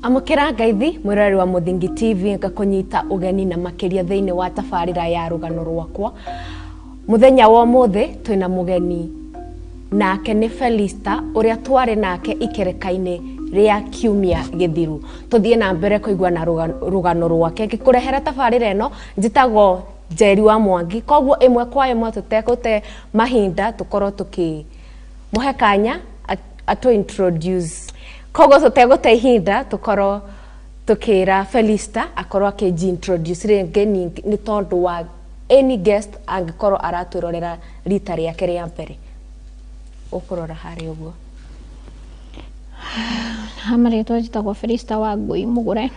Amũkĩra ngeithi mwĩroreri wa Mũthingi TV, ngakũnyita ũgeni na makĩria thĩinĩ wa tabarĩra ya rũgano rwakwa. Mũthenya wa ũmũthĩ twĩna mũgeni, nake nĩ Felista ũrĩa twarĩ nake ikereka-inĩ rĩa kiumia gĩthiru. Tũthiĩ na mbere kũigua na rũgano rwake. Ngĩkũrehera tabarĩra ĩno njĩtagwo Njeri wa Mwangi, koguo ĩmwe kwa ĩmwe tũtekũte mahinda tũkorwo tũkĩmũhe kanya atũ introduce. Koguo tũtegũte ihinda tũkorwo tũkĩra Felista akorwo akĩnji introduce rĩngĩ nĩ tondũ wa any guest angĩkorwo aratwĩrorera rita rĩake rĩa mbere. Ũkũrora harĩa ũguo. Ha marĩtwa njĩtagwo Felista wa Ngũi Mũgũre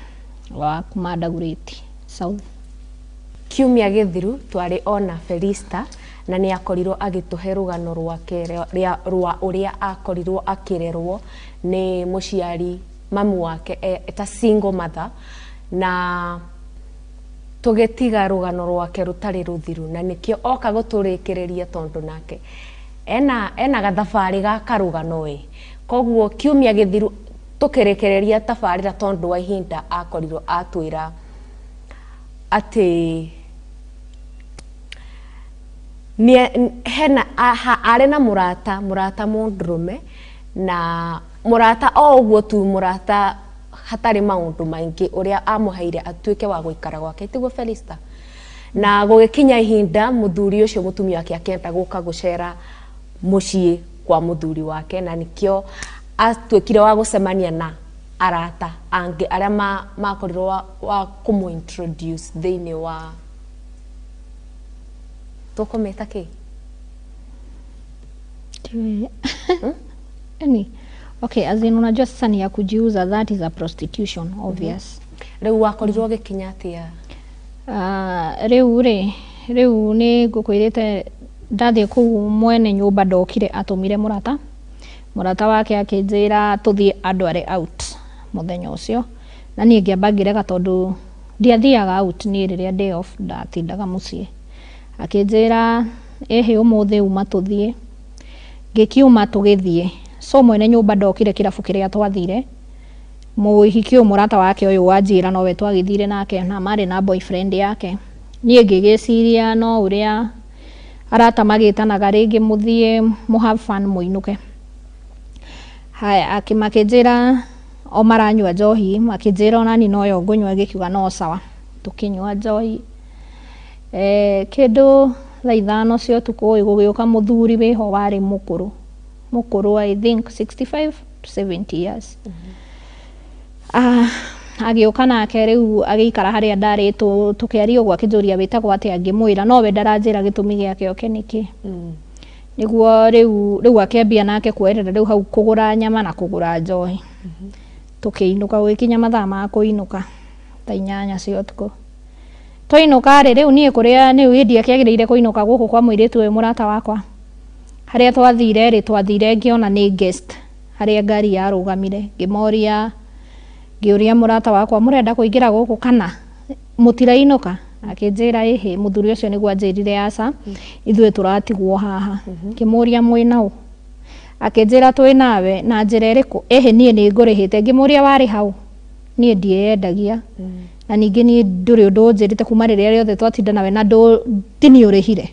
wa kuma Dagoretti South. Kiumia gĩthiru twarĩ ona Felista na nĩ akorirwo agĩtũhe rũgano rwake rwa ũrĩa akorirwo akĩrerwo nĩ mũciari mamu wake ta single mother, na tũgĩtiga rũgano rwake rũtarĩ rũthiru, na nĩkĩo oka gũtũrĩkĩrĩria tondũ nake ena gathabarĩ ga karũgano ĩ. Koguo kiumia gĩthiru tũkĩrĩkĩrĩria tabarĩra tondũ wa ihinda akorirwo atwĩra atĩ hena arĩ na mũrata mũndũrũme, na mũrata o ũguo tu, mũrata hatarĩ maũndũ maingĩ ũrĩa amũheire atuĩke wa gũikara gwake, tiguo Felista? Na gũgĩkinya ihinda mũthuri ũcio mũtumia wake akĩenda gũka gũcera mũciĩ kwa mũthuri wake, na nĩkĩo atuĩkire wa gũcemania na arata angĩ arĩa makorirwo wa kũmũ introduce thĩinĩ wa tũkũmĩta kĩ? Any. Okay, as in unajua sasa ni ya kujiuza, that is a prostitution, obvious. Rĩu wakorirwo ũgĩkinya atĩa? Rĩu rĩ, rĩu nĩ ngũkwĩrĩte ndathiĩ kũu mwene nyũmba ndokire atũmire mũrata wake akĩnjĩra tũthiĩ andware out mũthenya ũcio, na niĩ ngĩamba ngĩrega tondũ ndiathiaga out niĩ rĩrĩa day off ndatindaga mũciĩ. Akĩnjĩra ĩhĩ ũmũthĩ uma tũthiĩ, ngĩkiuma tũgĩthiĩ. So mwene nyũmba ndokire kĩrabu kĩrĩa twathire, mũhiki ũyũ mũrata wake ũyũ wanjĩra nowe twagĩthire nake na marĩ na boyfriend yake. Niĩ ngĩgĩciria no ũrĩa arata magĩtanaga rĩngĩ mũthiĩ mũ have fun mũinũke. Haya, makĩnjĩra o maranyua njohi, makĩnjĩra onani noyo ngũnyua, ngĩkiuga no sawa. Tũkĩnyua njohi. Kĩndũ thaa 5 cia ũtukũ gũgĩũka mũthuri wĩho warĩ mũkũrũ. Mũkũrũ I think 65 to 70 years. Agĩũka nake rĩu agĩikara harĩa ndarĩ tũkĩaria ũguo akĩnjũria wĩtagwo atĩa, ngĩmwĩra nowe ndaranjĩra gĩtũmi gĩake oke nĩkĩ. Nĩguo rĩu akĩambia nake kuoerera rĩu hau kũgũra nyama na kũgũra njohi. Tũkĩinũka gũgĩkinya mathaa ma kũinũka thaa 8 cia ũtukũ. Twainũka rĩ, rĩu niĩ kũrĩa nĩ hĩndĩ akĩagĩrĩire kũinũka gũkũ kwa mũirĩtu ũyũ mũrata wakwa. Harĩa twathire rĩ, twathire ngĩona nĩ guest harĩa ngari yarũgamire, ngĩmoria, ngĩũria mũrata wakwa mũrenda kũingĩra gũkũ kana mũtirainũka? Akĩnjĩra ĩhĩ, mũthuri ũcio nĩguo anjĩrire aca, ithuĩ tũratigwo haha. Ngĩmũria mwĩna ũ? Akĩnjĩra twĩ nawe na njĩra ĩrĩkũ? Ĩhĩ niĩ nĩ ngũrĩhĩte. Ngĩmũria warĩ hau? Niĩ ndiĩyendagia. Na ningĩ niĩ ndũrĩ ũndũ ũnjĩrĩte kuma rĩrĩa rĩothe twatinda nawe na ti niĩ ũrĩhire.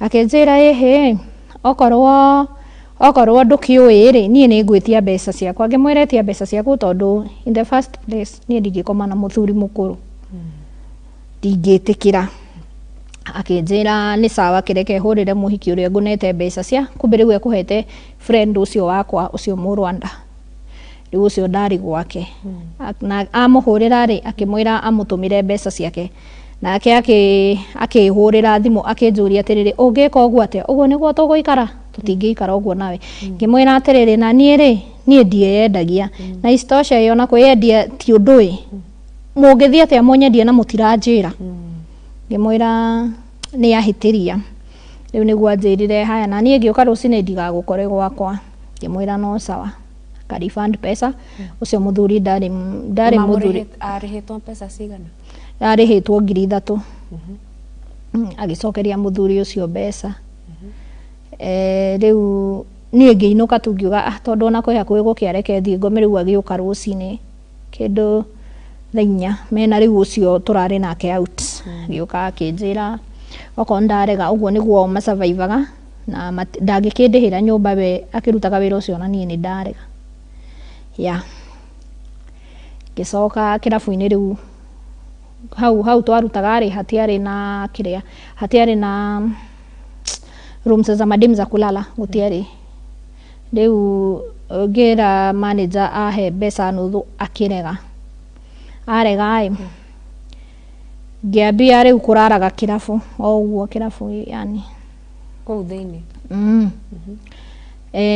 Akĩnjĩra ĩhĩ, okorwo ndũkĩũĩ rĩ, niĩ nĩ ngwĩtia mbeca ciakwa. Ngĩmwĩra ĩtia mbeca ciaku tondũ in the first place niĩ ndingĩkoma na mũthuri mũkũrũ. Ndingĩtĩkĩra. Akĩnjĩra nĩ sawa, kĩreke hũrĩre mũhiki ũrĩa ngũnete mbeca cia, kumbe rĩu ekũhete friend ũcio wakwa ũcio Mũrwanda. Rĩu ũcio ndarĩ gwake. Na amũhũrĩra rĩ, akĩmwĩra amũtũmĩre mbeca ciake. Nake akĩhũrĩra thimũ akĩnjũria atĩrĩrĩ, ũngĩka ũguo atĩa? Ũguo nĩguo tũgũikara? Tũtingĩikara ũguo nawe. Ngĩmwĩra atĩrĩrĩ, na niĩ rĩ, niĩ ndiĩyendagia. Na isitoshe ĩyo na kwĩyendia ti ũndũ ĩ. Mũngĩthiĩ atĩa mũnyendie na mũtiranjĩra? Ngĩmwĩra nĩ ahĩtĩria. Rĩu nĩguo anjĩrire haya, na niĩ ngĩũka rũcinĩ ndigagũkore gwakwa. Ngĩmwĩra no sawa. Aka refund pesa. Ũcio mũthuri ndarĩ mũthuri. Arĩhĩtwo mbeca cigana? Arĩhĩtwo 3,000. Agĩcokeria mũthuri ũcio mbeca. Rĩu niĩ ngĩinũka tu ngiuga tondũ ona kwĩ hakuhĩ gũkĩa reke thiĩ ngome. Rĩu agĩũka rũcinĩ kĩndũ thaa 4 mena rĩu ũcio tũrarĩ nake out. Agĩũka akĩnjĩra okorwo ndarega ũguo nĩguo masurvivaga na ndangĩkĩndĩhĩra nyũmba we akĩrutaga wĩra ũcio na niĩ nĩ ndarega. Yeah. Ngĩcoka kĩrabu-inĩ rĩu hau twarutaga rĩ hatiarĩ na kĩrĩa, hatiarĩ na rooms za madem za kulala, gũtiarĩ. Rĩu ngĩra manager ahe mbeca nuthu akĩrega. Arega ĩ, ngĩambia rĩu kũraraga kĩrabu o ũguo kĩrabu yani kũu thĩinĩ.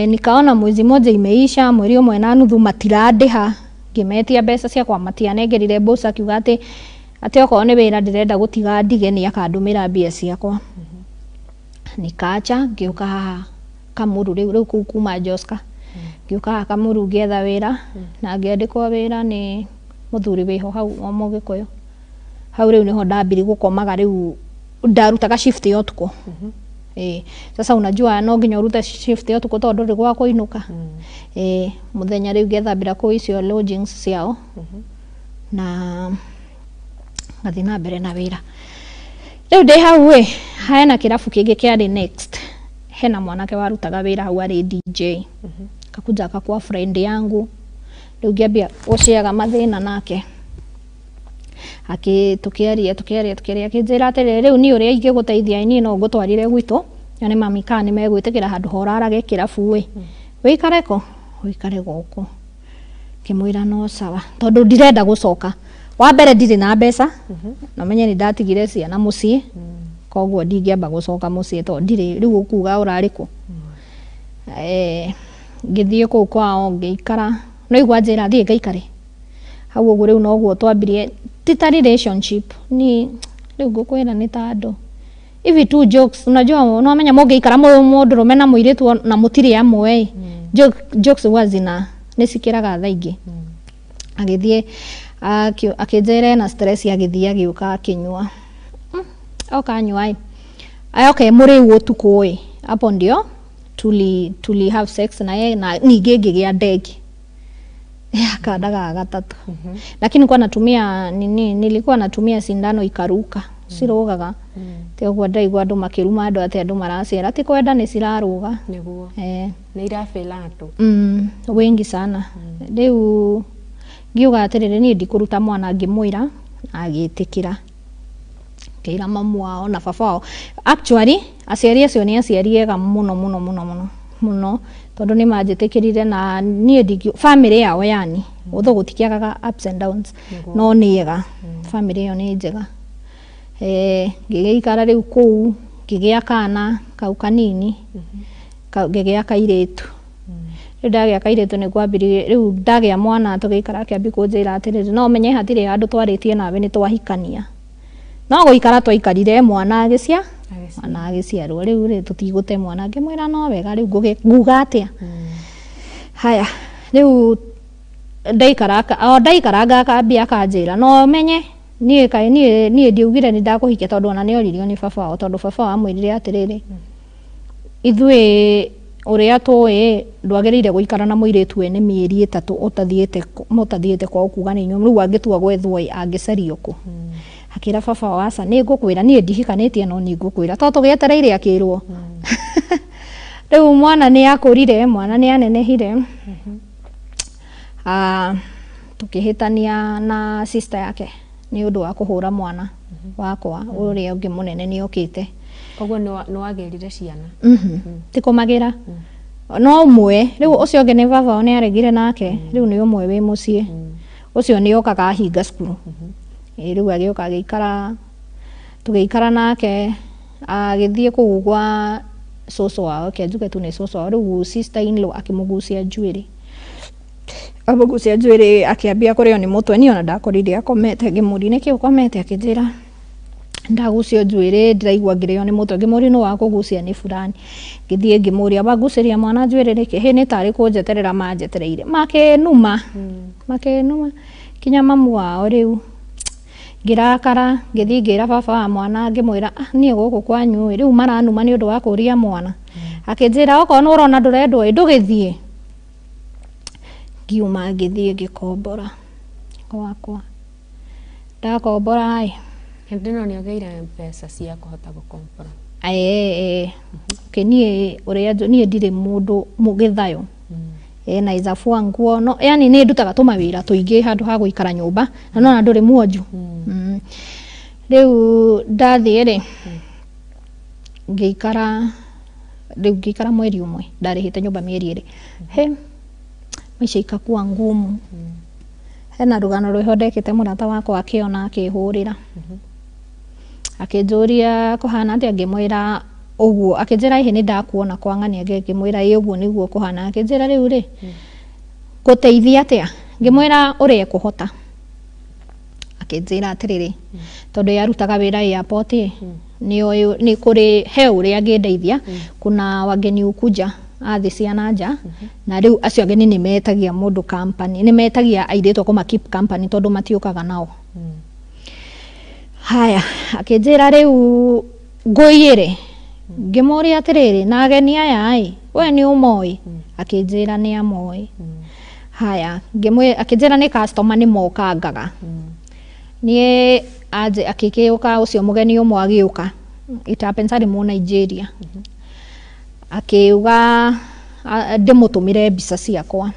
Nikaona mwezi moja imeisha, mweri ũmwe na nuthu matirandĩha, ngĩmetia mbeca ciakwa matianengerire boss akiuga atĩ okorwo nĩ wĩra ndĩrenda gũtiga ndige nĩ akandũmĩra mbia ciakwa. Nikacha ngĩũka haha Kamuru rĩu kũu kuma Joska. Ngĩũka haha Kamuru ngĩetha wĩra na ngĩandĩkwo wĩra nĩ mũthuri wĩho hau o Mũgĩkũyũ. Hau rĩu nĩho ndambirie gũkomaga rĩu ndarutaga shift ya ũtukũ. Sasa unajua no nginya ũrute shift ya ũtukũ tondũ ndũrĩ gwa kũinũka. Mũthenya rĩu ngethambĩra kũu icio lodgings ciao na ngathiĩ na mbere na wĩra. Rĩu ndĩ hau ĩ, hena kĩrabu kĩngĩ kĩarĩ next. Hena mwanake warutaga wĩra hau arĩ DJ. Kakuja akakuwa friend yangu. Rĩu ngĩambia gũceaga mathĩna nake. Tũkĩaria akĩnjĩra atĩrĩrĩ rĩu niĩ ũrĩa ingĩgũteithia niĩ no ngũtwarire gwitũ nyone mami kana nĩ megwĩtĩkĩra handũ ha ũrarage kĩrabu ĩ. Wĩikare kũ? Wĩikare gũkũ. Ngĩmwĩra no sawa tondũ ndirenda gũcoka. Wa mbere ndirĩ na mbeca na menye nĩ ndatigire ciana mũciĩ koguo ndingĩamba gũcoka mũciĩ tondũ ndirĩ rĩu ũkuga ũrarĩ kũ. Ngĩthiĩ kũu kwao ngĩikara no igua njĩra thiĩ ngaikare hau ũguo rĩu noguo twambirie ti ta relationship ni rĩu ngũkwĩra nĩ ta andũ hivi tu jokes unajua no menya mũngĩikara mũndũrũme na mũirĩtu na mũtirĩ amwe jokes huwa zina nĩ cikĩraga thaa ingĩ. Agĩthiĩ akĩnjĩra ena stress agĩthiĩ agĩũka akĩnyua. Oka anyua ĩ, okay mũrĩu ũtukũ ĩ, hapo ndio tuli have sex na yeye na ningĩ ngĩgĩa ndegi ya kanda ga gatatũ. Lakini nilikuwa natumia nini, nilikuwa natumia sindano ikaruka cirugaga. Ti ũguo ndaigua andũ makĩruma andũ atĩ andũ maraciara ti kwenda nĩ ciraruga. Nĩguo. Nĩ irabĩla andũ. Wengi sana. Rĩu ngiuga atĩrĩrĩ niĩ ndikũruta mwana ngĩmwĩra agĩtĩkĩra. Ngĩra mamu wao na baba wao. Actually aciari acio nĩ aciari ega mũno mũno mũno mũno mũno tondũ nĩ manjĩtĩkĩrire na niĩ ndingi family yao yani ũthũ gũtikĩagaga ups and downs no nĩ ega family ĩyo nĩ njega. Ngĩgĩikara rĩu kũu ngĩgĩa kana kau kanini ngĩgĩa kairĩtu. Rĩu ndagĩa kairĩtu nĩ kwambirie rĩu ndagĩa mwana tũgĩikara akĩambia kũnjĩra atĩrĩrĩ no menye hatirĩ handũ twarĩtie nawe nĩ twahikania. No gũikara twaikarire mwana agĩcia mwana agĩciarwo rĩu rĩ tũtigũte mwana ngĩmwĩra no wega rĩu nguga atĩa. Haya rĩu ndaikaranga akambia akanjĩra no menye niĩ kaĩ niĩ ndiugire nĩ ndakũhikia tondũ ona nĩ oririo nĩ baba wao tondũ baba wao amwĩrire atĩrĩrĩ ithuĩ ũrĩa tũĩ ndwagĩrĩire gũikara na mũirĩtu wene mĩeri 3 ũtathiĩte kwao kuga nĩ inyuĩ rĩu angĩtua gwethwo ĩ angĩcario kũ. Akĩra baba wao aca nĩ ngũkwĩra niĩ ndihikanĩtie no nĩ ngũkwĩra tondũ tũgĩetereire akĩrwo. Rĩu mwana nĩ akũrire mwana nĩ anenehire. Tũkĩhĩtania na sister yake nĩ ũndũ wa kũhũra mwana wakwa ũrĩa ũngĩ mũnene nĩ okĩte. Koguo nĩ wagĩrire ciana. Ti kũmagĩra no ũmwe rĩu ũcio ũngĩ nĩ baba wao nĩ aregire nake rĩu nĩ ũmwe wĩ mũciĩ ũcio nĩ okaga ahinga cukuru. Rĩu agĩũka agĩikara tũgĩikara nake agĩthiĩ kũu gwa cũcũ wao kĩanjuge tu nĩ cũcũ wao rĩu sister in law akĩmũgucia njuĩrĩ. Amũgucia njuĩrĩ akĩambia kũrĩo nĩ mũtwe niĩ ona ndakorire akomete ngĩmũria nĩkĩ ũkomete akĩnjĩra ndagucio njuĩrĩ ndĩraigua ngĩrĩo nĩ mũtwe ngĩmũria nũ wakũgucia nĩ fulani. Ngĩthiĩ ngĩmũria wagucĩria mwana njuĩrĩ nĩkĩ hĩ nĩ tarĩ kũnjeterera manjetereire makĩnuma makĩnuma kinya mamu wao rĩu ngĩrakara ngĩthiĩ ngĩra baba wa mwana ngĩmwĩra niĩ gũkũ kwanyu rĩu maranuma nĩ ũndũ wa kũria mwana. Akĩnjĩra okorwo nĩ ũrona ndũrendwo ĩ ndũgĩthiĩ. Ngiuma ngĩthiĩ ngĩkombora. Gwakwa ndakombora ĩ. Hĩndĩ ĩno nĩũgĩire mbeca cia kũhota gũkombora? Ĩĩ, okay, niĩ ũrĩa niĩ ndirĩ mũndũ mũgĩthayo, naweza fua nguo, no yani nĩ ndutaga tũmawĩra tũingĩ handũ ha gũikara nyũmba na nona ndũrĩ mwonju. Rĩu ndathiĩ rĩ, ngĩikara, rĩu ngĩikara mweri ũmwe, ndarĩhĩte nyũmba mĩeri 2. He maisha ikakuwa ngumu. Hena rũgano rwĩho ndekĩte, mũrata wakwa akĩona, akĩhũrĩra, akĩnjũria kũhana atĩa, ngĩmwĩra ũguo, akĩnjĩra ĩhĩ nĩ ndakuona kwa ng'ania, ngĩmwĩra ĩ ũguo nĩguo kũhana, akĩnjĩra rĩu rĩ ngũteithia atĩa, ngĩmwĩra ũrĩa ekũhota, akĩnjĩra atĩrĩrĩ, tondũ yarutaga wĩra airport ĩ, nĩoĩ nĩ kũrĩ he ũrĩa angĩndeithia, kuna wageni ukuja a thĩ cia na nja, na rĩu acio ageni nĩ metagia mũndũ company, nĩ metagia airĩtu a kũma keep company tondũ matiũkaga nao. Haya, akĩnjĩra rĩu ngũiyĩre, ngĩmũria atĩrĩrĩ, na ageni aya ĩ, we nĩ ũmoĩ? Akĩnjĩra nĩ amoĩ. Haya, akĩnjĩra nĩ customer nĩ mokangaga. Niĩ anje akĩgĩũka ũcio mũgeni ũmwe agĩũka, it happens arĩ mũ Nigeria, akiuga ndĩmũtũmĩre mbica ciakwa,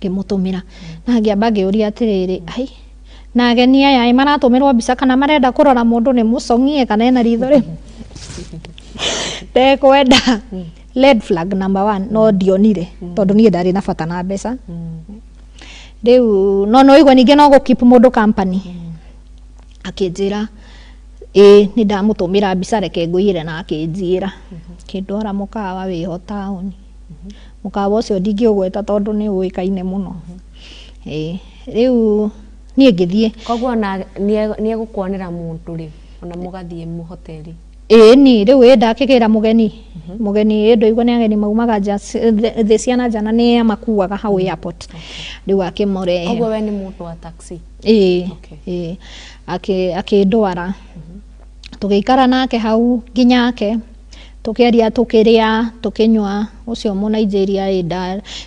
ngĩmũtũmĩra na ngĩamba ngĩũria atĩrĩrĩ, ai na ageni aya ĩ maratũmĩrwo mbica kana marenda kũrora mũndũ nĩ mũcong'ie kana ena ritho rĩmwe ndekwenda. Red flag number one, no ndionire tondũ niĩ ndarĩ na bata na mbeca. Rĩu no no igua ningĩ no gũ keep mũndũ company. Akĩnjĩra ĩ nĩ ndamũtũmĩra mbica, reke ngũiyĩre, na akĩnjĩra akĩndwara mũkawa wĩho taũni. Mũkawa ũcio ndingĩũgweta tondũ nĩ ũĩkaine mũno. Ĩ rĩu niĩ ngĩthiĩ. Koguo ona nĩegũkuonera mũndũ rĩ, ona mũgathiĩ mũhoteri? Ĩĩ ni rĩu ĩ ndakĩgĩra mũgeni, mũgeni ĩ ndũigua nĩ ageni maumaga nja thĩ cia na nja na nĩ amakuaga hau airport, rĩu akĩmũrehe. Koguo we nĩ mũndũ wa taxi? Ĩĩ. Okay. Ĩĩ, akĩndwara, tũgĩikara nake hau nginyake, tũkĩaria, tũkĩrĩa, tũkĩnyua. Ũcio mũ Nigeria ĩ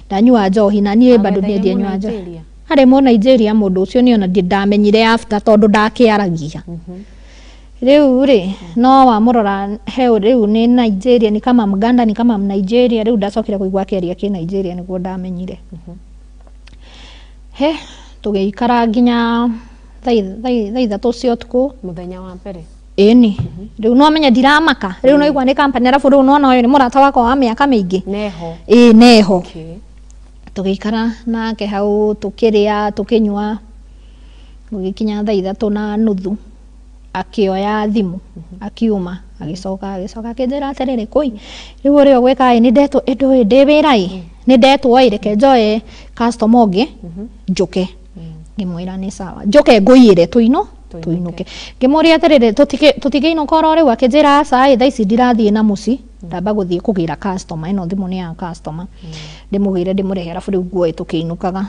ndanyua njohi na niĩ bado niĩ Agwetagia ndianyua njohi. Mũnigeria? Arĩ mũ Nigeria mũndũ ũcio, niĩ ona ndamenyire after tondũ ndakĩaragia. Rĩu rĩ no wamũrora he rĩu nĩ Nigeria, ni kama Mganda, ni kama Mnigeria. Rĩu ndacokire kũigua akĩaria kĩ Nigeria nĩguo ndamenyire. He tũgĩikara nginya thaa 3 cia ũtukũ. Mũthenya wa mbere? Ĩni, rĩu no menye ndiramaka, rĩu no igua nĩ company, arabu rĩu nona ũyũ nĩ mũrata wakwa wa mĩaka mĩingĩ. Neho? Ĩĩ, neho. Okay. Tũgĩikara nake hau, tũkĩrĩa, tũkĩnyua, gũgĩkinya thaa 3:30, akĩoya thimũ akiuma, agĩcoka akĩnjĩra atĩrĩrĩ, kũi rĩu ũrĩa ũgwĩka ĩ nĩ ndetwo ĩndũ ĩ ndĩ wĩra ĩ nĩ ndetwo ĩ, reke njoe customer ũngĩ njũke. Ngĩmwĩra nĩ sawa, njũke ngũiyĩre tũino tũinũke. Ngĩmũria atĩrĩrĩ, tũtikĩinũka oro rĩu? Akĩnjĩra aca ĩ, thaa ici ndirathiĩ na mũciĩ, ndamba gũthiĩ kũgĩra customer, ĩno thimũ nĩ ya customer, ndĩmũgĩre ndĩmũrehe, arabu rĩu nguoe tũkĩinũkaga,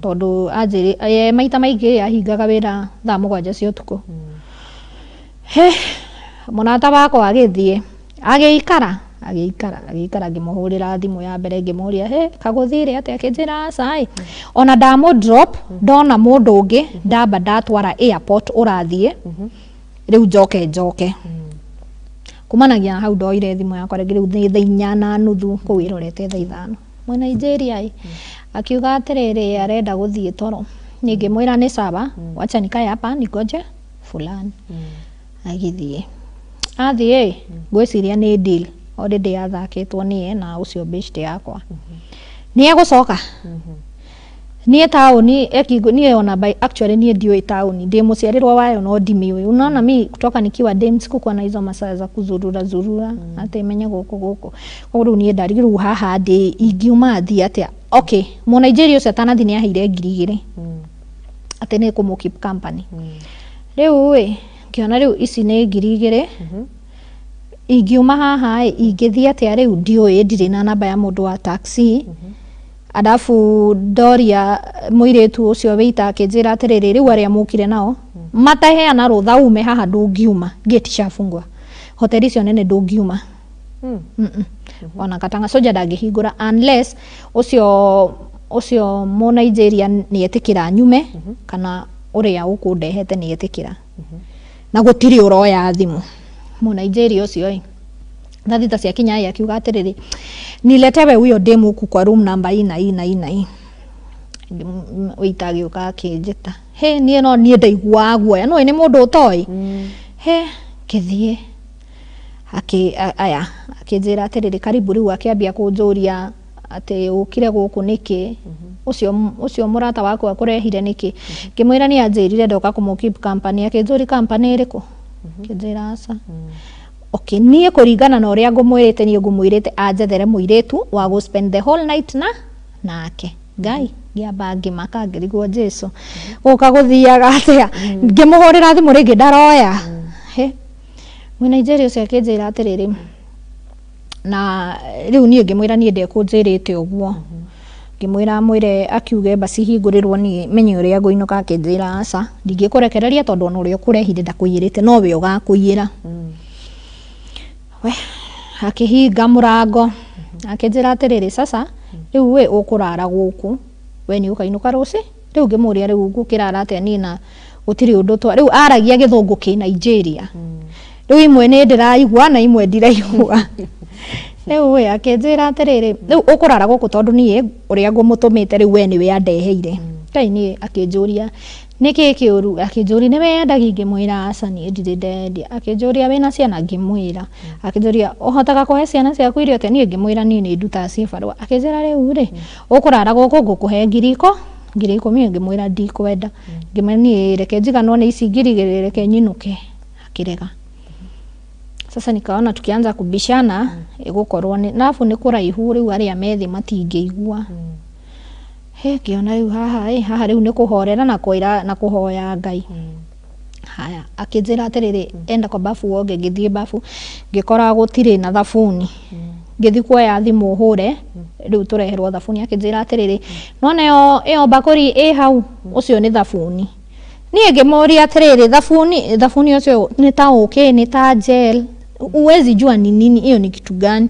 tondũ anjĩrĩ maita maingĩ ahingaga wĩra thaa 7 cia ũtukũ. He mũrata wakwa agĩthiĩ, agĩikara agĩikara agĩikara, ngĩmũhũrĩra thimũ ya mbere, ngĩmũria he kagũthire atĩa, akĩnjĩra aca ĩ, ona ndamũ drop ndona mũndũ ũngĩ, ndamba ndatwara airport ũrathiĩ, rĩu njoke njoke. Kumanagia na hau ndoire thimũ yakwa rĩngĩ, rĩu nĩ thaa 4:30 kũu ĩrorete thaa 5. Mwe Nigeria ĩ akiuga atĩrĩrĩ, arenda gũthiĩ toro. Niĩ ngĩmwĩra nĩ sawa, wacha nikae hapa ningoje fulani. Agĩthiĩ, athiĩ, ngwĩciria nĩ deal already yathakĩtwo nĩye na ũcio beshte yakwa, nĩ egũcoka niĩ taũni niĩ ona by actually niĩ ndiũĩ taũni, ndĩ mũciarĩrwo wayo no ndimĩũĩ. Unaona mi kutoka nikiwa dem sikukuwa na hizo masaa za kuzurura zurura atĩ menye gũkũ gũkũ. Koguo rĩu niĩ ndari rĩu haha ndĩ ingiuma thiĩ atĩa? Okay, mũ Nigeria ũcio atanathiĩ nĩ aheire 2,000 atĩ nĩ kũmũ keep company. Rĩu ĩ ngĩona rĩu ici nĩ 2,000, ingiuma haha ĩ ingĩthiĩ atĩa? Rĩu ndiũĩ, ndirĩ na namba ya mũndũ wa taxi. Arabu ndoria mũirĩtu ũcio wĩita, akĩnjĩra atĩrĩrĩ, rĩu arĩa mũkire nao mataheana rũtha ume haha ndũngiuma, gate ishafungwa, hoteli icio nene ndũngiuma. Ona katanga soja ndangĩhingũra unless ũcio Ũcio mũ Nigeria nĩ etĩkĩra nyume kana ũrĩa ũkũndehete nĩ etĩkĩra na gũtirĩ ũroya thimũ. Mũ Nigeria ũcio ĩ thaa 6 ciakinya ĩ akiuga atĩrĩrĩ, niletewe huyo demu huku kwa room number hii na hii na hii na hii. Waiter agĩũka akĩnjĩta. He niĩ no niĩ ndaiguaga guoya, nĩũĩ nĩ mũndũ ũtoĩ. He ngĩthiĩ aya akĩnjĩra atĩrĩrĩ, karibu. Rĩu akĩambia kũnjũria atĩ ũkire gũkũ nĩkĩ, ũcio mũrata waku akũrehire nĩkĩ. Ngĩmwĩra nĩ anjĩrire ndoka kũmũ keep company. Akĩnjũria company ĩrĩkũ, ngĩnjĩra aca. Okay, niĩ kũringana na ũrĩa ngũmwĩrĩte, niĩ ngũmwĩrĩte anjethere mũirĩtu wa gũ spend the whole night na nake. Ngai, ngĩamba ngĩmaka, ngĩrigwo Jesu gũka gũthiaga atĩa. Ngĩmũhũrĩra thimũ rĩngĩ ndaroya. He mwĩ Nigeria ũcio akĩnjĩra atĩrĩrĩ, na rĩu niĩ ngĩmwĩra niĩ ndekũnjĩrĩte ũguo. Ngĩmwĩra amwĩre akiuge basi hingũrĩrwo niĩ menye ũrĩa ngũinũka. Akĩnjĩra aca, ndingĩkũrekereria tondũ ona ũrĩa ũkũrehire ndakũiyĩrĩte, no we ũgakũiyĩra. We akĩhinga mũrango, akĩnjĩra atĩrĩrĩ, sasa rĩu we ũkũrara gũkũ, we nĩ ũkainũka rũci. Rĩu ngĩmũria rĩu ngũkĩrara atĩa niĩ na gũtirĩ ũndũ twa rĩu aragia gĩthũngũ kĩ Nigeria. Rĩu imwe nĩ ndĩraigua na imwe ndiraigua. Rĩu we akĩnjĩra atĩrĩrĩ, rĩu ũkũrara gũkũ tondũ niĩ ũrĩa ngũmũtũmĩte rĩu we nĩwe andeheire. Ngai, niĩ akĩnjũria nĩkĩ kĩũru, akĩnjũria nĩwe endagia, ngĩmwĩra aca, niĩ ndirĩ ndendia. Akĩnjũria wĩna ciana, ngĩmwĩra. Akĩnjũria ũhotaga kũhe ciana ciaku irio atĩa, niĩ ngĩmwĩra niĩ nĩ ndutaga cibarũa. Akĩnjĩra rĩu rĩ ũkũrara gũkũ ngũkũhe 10,000, ngĩmwĩra ndikwenda. Ngĩmwĩra niĩ reke njiganwo nĩ ici 2,000, reke nyinũke. Akĩrega. Sasa nikaona tukianza kubishana ĩgũkorwo nĩ nabu nĩ kũraihu, rĩu arĩa methĩ matingĩigua. He ngĩona rĩu haha ĩ haha rĩu nĩ kũhorera na kwĩra na kũhoya Ngai. Haya, akĩnjĩra atĩrĩrĩ, enda kwa bafu woge. Ngĩthiĩ bafu ngĩkora gũtirĩ na thabuni. Ngĩthiĩ kuoya thimũ hũre rĩu tũreherwo thabuni. Akĩnjĩra atĩrĩrĩ, nona ĩyo mbakũri ĩ hau, ũcio nĩ thabuni. Niĩ ngĩmũria atĩrĩrĩ, thabuni ũcio nĩ ta ũkĩ, nĩ ta gel, huwezi jua ni nini, hiyo ni kitu gani?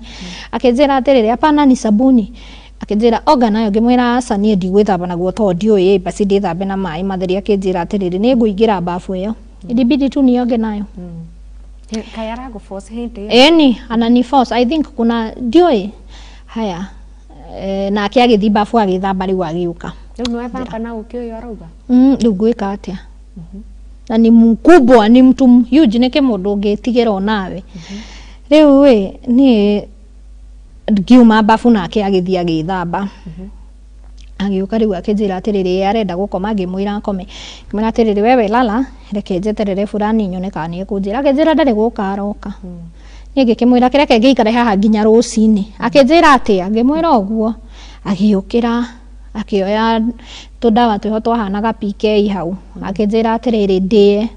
Akĩnjĩra atĩrĩrĩ, hapana, ni sabuni. Akĩnjĩra oga nayo. Ngĩmwĩra aca, niĩ ndigwĩthamba naguo tondũ ndiũĩ, basi ndĩthambe na maĩ matheri. Akĩnjĩra atĩrĩrĩ, nĩ ngũingĩra bafu ĩyo, ilibidi tu nioge nayo. Kaĩ aragũ-force hĩndĩ ĩyo? Eni anani force, I think kuna ndiũĩ. Haya, nake agĩthiĩ bafu agĩthamba, rĩu agĩũka. Rĩu nĩwethamba na ũkĩ ũyũ arauga? Rĩu ngwĩka atĩa? Na ni mkubwa, ni mtu huge, nĩ kĩmũndũ ũngĩtigĩra onawe. Rĩu ĩ niĩ ngiuma bafu nake agĩthiĩ agĩthamba, agĩũka rĩu akĩnjĩra atĩrĩrĩ, arenda gũkoma. Ngĩmwĩra akome. Ngĩmwĩra atĩrĩrĩ, wewe lala, reke njeterere fulani nyone kana nĩ ekũnjĩra. Akĩnjĩra ndarĩ gũka aroka. Niĩ ngĩkĩmwĩra kĩreke ngĩikare haha nginya rũcinĩ. Akĩnjĩra atĩa? Ngĩmwĩra ũguo. Agĩũkĩra akĩoya tũdawa twĩho twahanaga PK hau, akĩnjĩra atĩrĩrĩ, ndĩe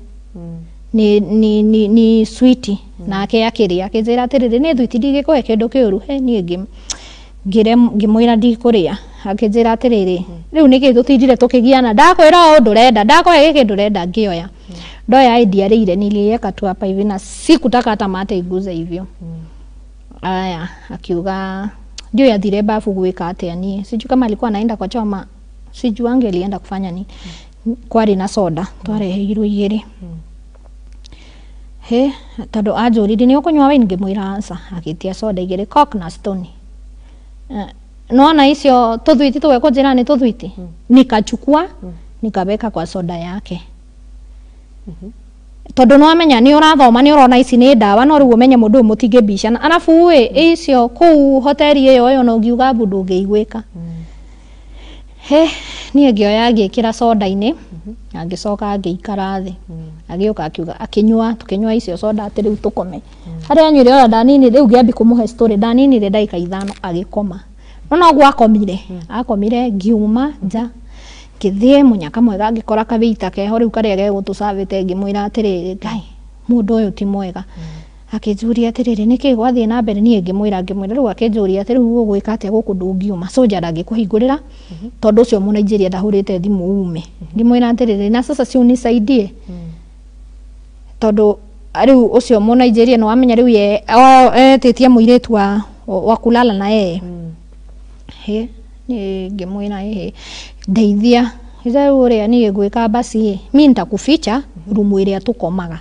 ni sweet. Nake akĩrĩa, akĩnjĩra atĩrĩrĩ, nĩ thwiti, ndingĩkũhe kĩndũ kĩũru. He niĩ ngĩmwĩra ndikũrĩa. Akĩnjĩra atĩrĩrĩ, rĩu nĩkĩ tũtindire tũkĩgiana, ndakwĩra ũũ ndũrenda, ndakũhe gĩkĩ ndũrenda. Ngĩoya ndoya ĩ ndiarĩire, niliweka tu hapa hivi na sikutaka hata mate iguze hivyo. Aya, akiuga ndio yathire bafu gwĩka atĩa, niĩ sijui kama alikuwa anaenda kwa choma, sijuange alienda kufanya nini. Kwarĩ na soda twareheirwo igĩrĩ. He tondũ anjũririe nĩ ũkũnyua wine, ngĩmwĩra aca. Agĩtia soda igĩrĩ, Coke na Stony. Nona icio tũthwiti tũgekũnjĩra nĩ tũthwiti, nikachukua nikaweka kwa soda yake tondũ nĩwamenya nĩ ũrathoma, nĩ ũrona ici nĩ ndawa, no rĩu ũmenye mũndũ ũyũ mũtingĩbicana. Arabu ĩ icio kũu hoteri ĩyo ĩyo no ũngiuga mbu ndũngĩiguĩka. He niĩ ngĩoya ngĩkĩra soda-inĩ na ngĩcoka ngĩikara thĩ. Agĩũka akiuga akĩnyua, tũkĩnyua icio soda atĩ rĩu tũkome. Harĩa anyuire ona ndaninire, rĩu ngĩambi kũmũhe story, ndaninire ndagĩka 5 agĩkoma. No noguo akomire akomire, ngiuma nja ngĩthiĩ mũnyaka mwega, ngĩkora kawaiter keho rĩu karĩa gegũtũcabĩte. Ngĩmwĩra atĩrĩrĩ, Ngai, mũndũ ũyũ ti mwega. Akĩnjũria atĩrĩrĩ, nĩkĩ gwathiĩ na mbere? Niĩ ngĩmwĩra rĩu. Akĩnjũria atĩ rĩu ũgwĩka atĩa gũkũ, ndũngiuma, soja ndangĩkũhingũrĩra tondũ ũcio mũnaijeria ndahũrĩte thimũ ume. Ngĩmwĩra atĩrĩrĩ, na sasa si unisaidie, tondũ rĩu ũcio mũnaijeria nĩ wamenya rĩu ye etĩtie mũirĩtu wa kulala na yeye. He Niĩ ngĩmwĩra ĩhĩ ndeithia rĩu ũrĩa niĩ ngwĩka basi ĩ mi nitakuficha rumu ĩrĩa tũkomaga.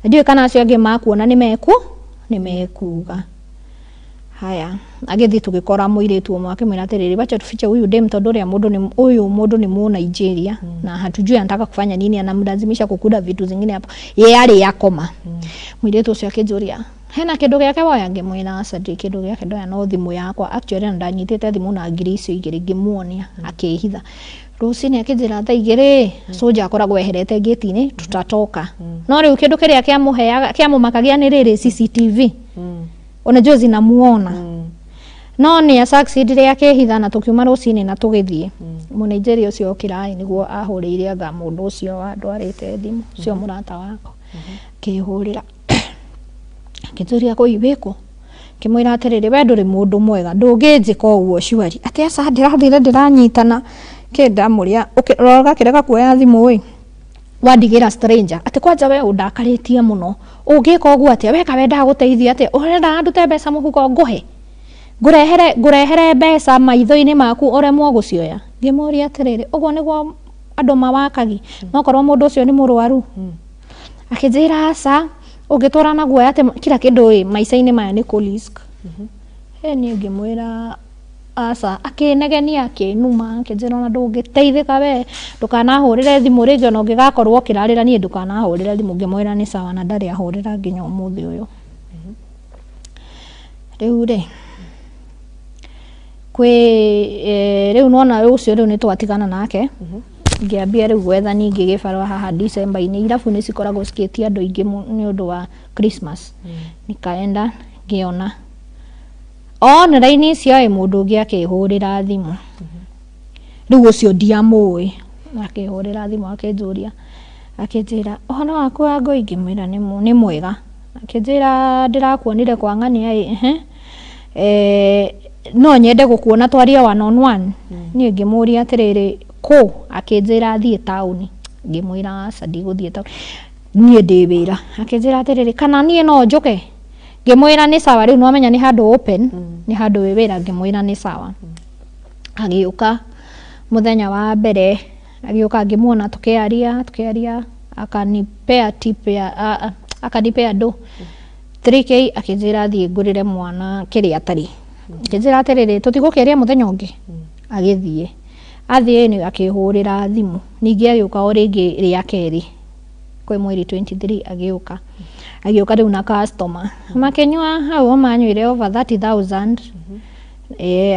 Ndiũĩ kana acio angĩ makuona nĩ mekuga. Haya, agĩthiĩ tũgĩkora mũirĩtu ũmwe akĩmwĩra atĩrĩrĩ, wacha tufiche huyu dem tondũ ũrĩa mũndũ nĩ ũyũ mũndũ nĩ Mũnigeria na hatujui anataka kufanya nini, anamlazimisha kukula vitu zingine hapo ye arĩ akoma. Mũirĩtu ũcio akĩnjũria hena kĩndũ gĩake woya, ngĩmwĩra aca ndirĩ kĩndũ gĩake ndoya no thimũ yakwa. Actually ona ndanyitĩte thimũ na ngiri icio igĩrĩ ngĩmuonia akĩhitha. Rũcinĩ akĩnjĩra thaa 2 soja akoragwo eherete ngĩti-inĩ tutatoka. No rĩu kĩndũ kĩrĩa kĩamũheaga kĩamũmakagia nĩ rĩrĩ CCTV, unajua zinamuona, no nĩ succeedire akĩhitha na tũkiuma rũcinĩ na tũgĩthiĩ. Mũnigeria ũcio okĩra nĩguo ahũrĩire anga mũndũ ũcio wandwarĩte thimũ ũcio mũrata wakwa, akĩhũrĩra akĩnjũria kũi wĩkũ, ngĩmwĩra atĩrĩrĩ we ndũrĩ mũndũ mwega ndũngĩnjĩka ũguo surely atĩ aca ndĩrathire ndĩranyitana kĩndamũrĩa ũgakĩrega kuoya thimũ ĩ wandigĩra stranger atĩ kwanja we ũndakarĩtie mũno ũngĩka ũguo atĩa weka wendaga gũteithia atĩa ũrenda ndute mbeca mũhuko ngũhe ngũrehere ngũrehere mbeca maitho-inĩ maku ũremwo gũcioya. Ngĩmũria atĩrĩrĩ ũguo nĩguo andũ mawakagi nokorwo mũndũ ũcio nĩ mũrwaru. Akĩnjĩra aca ũngĩtũra na guoya atĩ kila kĩndũ ĩ maica-inĩ maya nĩ kũ risk. He niĩ ngĩmwĩra aca akĩnegenia akĩnuma akĩnjĩra ona ndũngĩteithĩka we ndũkanahũrĩre thimũ rĩngĩ ona ũngĩgakorwo ũkĩrarĩra niĩ ndũkanahũrĩre thimũ. Ngĩmwĩra nĩ sawa na ndarĩ ahũrĩra nginya ũmũthĩ ũyũ. Rĩu rĩ kwĩ rĩu nona ũcio rĩu nĩ twatigana nake ngĩambia rĩu gwetha ningĩ gĩbarũa haha December-inĩ irabu nĩ cikoragwo cikĩtia andũ aingĩ nĩ ũndũ wa Christmas. Nikaenda ngĩona online icio ĩ mũndũ ũngĩ akĩhũrĩra thimũ rĩu ũcio ndiamũĩ akĩhũrĩra thimũ akĩnjũria akĩnjĩra ũhoro waku wa ngũi ngĩmwĩra nĩ mwega akĩnjĩra ndĩrakuonire kwa ng'ania ĩ ehe no nyende gũkuona twarie one on one. Niĩ ngĩmũria atĩrĩrĩ kũ akĩnjĩra thiĩ taũni ngĩmwĩra aca ndigũthiĩ taũni niĩ ndĩ wĩra. Akĩnjĩra atĩrĩrĩ kana niĩ no njũke ngĩmwĩra nĩ sawa rĩu nĩwamenya nĩ handũ open nĩ handũ wĩ wĩra ngĩmwĩra nĩ sawa. Agĩũka mũthenya wa mbere agĩũka ngĩmuona tũkĩaria tũkĩaria akanipea tip ya akanipea do 3K akĩnjĩra thiĩ ngũrĩre mwana kĩrĩa atarĩ akĩnjĩra atĩrĩrĩ tũtigũkĩaria mũthenya ũngĩ. Agĩthiĩ athiĩ nĩ akĩhũrĩra thimũ ningĩ agĩũka o rĩngĩ rĩa kerĩ kwĩ mweri 23 agĩũka agĩũka rĩu na customer makĩnyua hau o manyuire over 30,000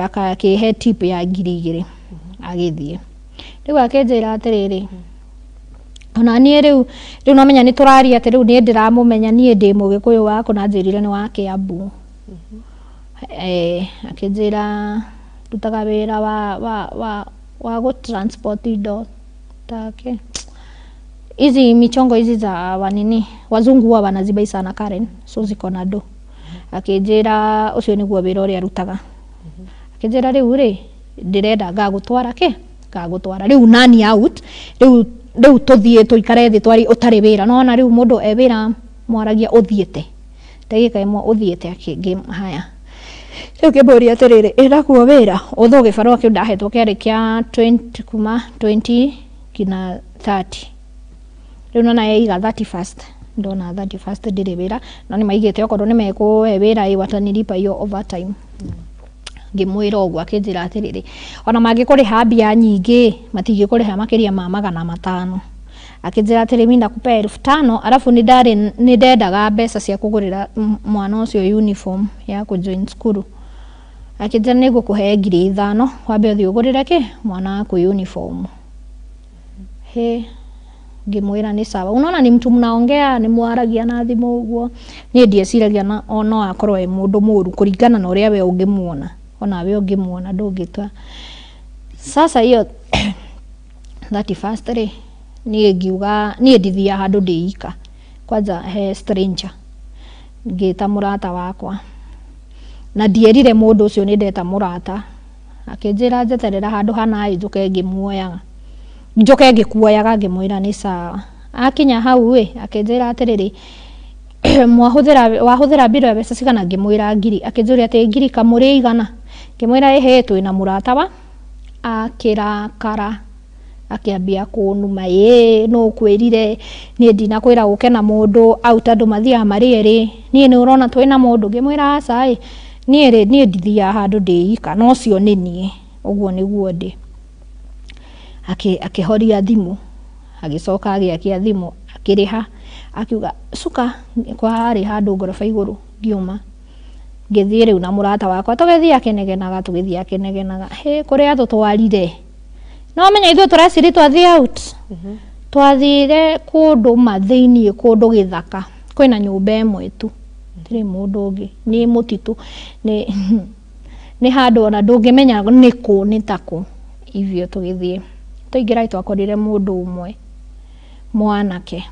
akĩhe tip ya 2,000 agĩthiĩ. Rĩu akĩnjĩra atĩrĩrĩ ona niĩ rĩu rĩu nomenya nĩ tũraria atĩ rĩu niĩ ndĩramũmenya niĩ ndĩ mũgĩkũyũ waku na njĩrire nĩ wa Kiambu. Akĩnjĩra ndutaga wĩra wa gũ transport indo take hizi michongo hizi za wanini wazungu huwa wanazibai sana Karen so ziko na do. Akĩnjĩra ũcio nĩguo wĩra ũrĩa arutaga. Akĩnjĩra rĩu rĩ ndĩrenda ngagũtwara kĩ ngagũtwara rĩu nani out rĩu rĩu tũthiĩ tũikare thĩ twari ũtarĩ wĩra nona rĩu mũndũ e wĩra mwaragia ũthiĩte ndagĩka ĩmwe ũthiĩte akĩngĩ haya rĩu ngĩmũria atĩrĩrĩ ĩnakuo wĩra although gĩbarũa kĩu ndahetwo kĩarĩ kĩa 20 kuma 20 nginya 30 rĩu nona yaiga 31st ndona 31st ndirĩ wĩra no nĩ maigĩte okorwo nĩ mekũhe wĩra ĩ watanilipa hiyo overtime. Ngĩmwĩra ũguo akĩnjĩra atĩrĩrĩ ona mangĩkũrĩha mbia nyingĩ matingĩkũrĩha makĩria ma 500. Akĩnjĩra atĩrĩ mi nakupea 5,000 alafu nĩ ndarĩ nĩ ndendaga mbeca cia kũgũrĩra mwana ũcio uniform ya kũjoin cukuru. Akĩnjĩra nĩ ngũkũhe 5,000 wambe ũthiĩ ũgũrĩre kĩ mwana waku uniform. He ngĩmwĩra nĩ sawa. Unaona ni mtu mnaongea nĩ mwaragia na thimũ ũguo niĩ ndieciragia na no akorwo e mũndũ mũru kũringana na ũrĩa we ũngĩmuona ona we ũngĩmuona ndũngĩtua. Sasa hiyo 31st rĩ niĩ ngiuga niĩ ndithiaga handũ ndĩ ika kwanja he stranger ngĩta mũrata wakwa na ndierire mũndũ ũcio nĩ ndeta mũrata akĩnjĩra njeterera handũ hana ĩ njũke ngĩmuoyaga njoke ngĩkuoyaga ngĩmwĩra nĩ sawa. Akinya hau ĩ akĩnjĩra atĩrĩrĩ mwahũthĩra wahũthĩra mbirũ ya mbeca cigana ngĩmwĩra ngiri akĩnjũria atĩ ngiri kamũrĩ igana Ngĩmwĩra ĩhĩ twĩna mũrata wa akĩrakara akĩambia kũnuma ĩĩ nũ ũkwĩrire niĩ ndinakwĩra ũke na mũndũ out andũ mathiaga marĩ erĩ niĩ nĩ ũrona twĩna mũndũ. Ngĩmwĩra aca ĩ niĩ rĩ niĩ ndithiaga handũ ndĩ ika no ũcio nĩ niĩ ũguo nĩguo ndĩ. Akĩhoria thimũ agĩcoka agĩakia thimũ akĩrĩha akiuga cuka kwarĩ handũ ngoroba igũrũ. Ngiuma ngĩthiĩ rĩu na mũrata wakwa tũgĩthiĩ akĩnegenaga tũgĩthiĩ akĩnegenaga hĩ kũrĩa tũtwarire no menya ithuĩ tũreciri twathiĩ out. Twathire kũndũ mathĩiniĩ kũndũ gĩthaka kwĩna nyũmba ĩmwe tu tirĩ mũndũ ũngĩ nĩ mũtitũ nĩ handũ ona ndũngĩmenya nĩ kũ nĩ ta kũ hivyo. Tũgĩthiĩ twaingĩra twakorire mũndũ ũmwe mwanake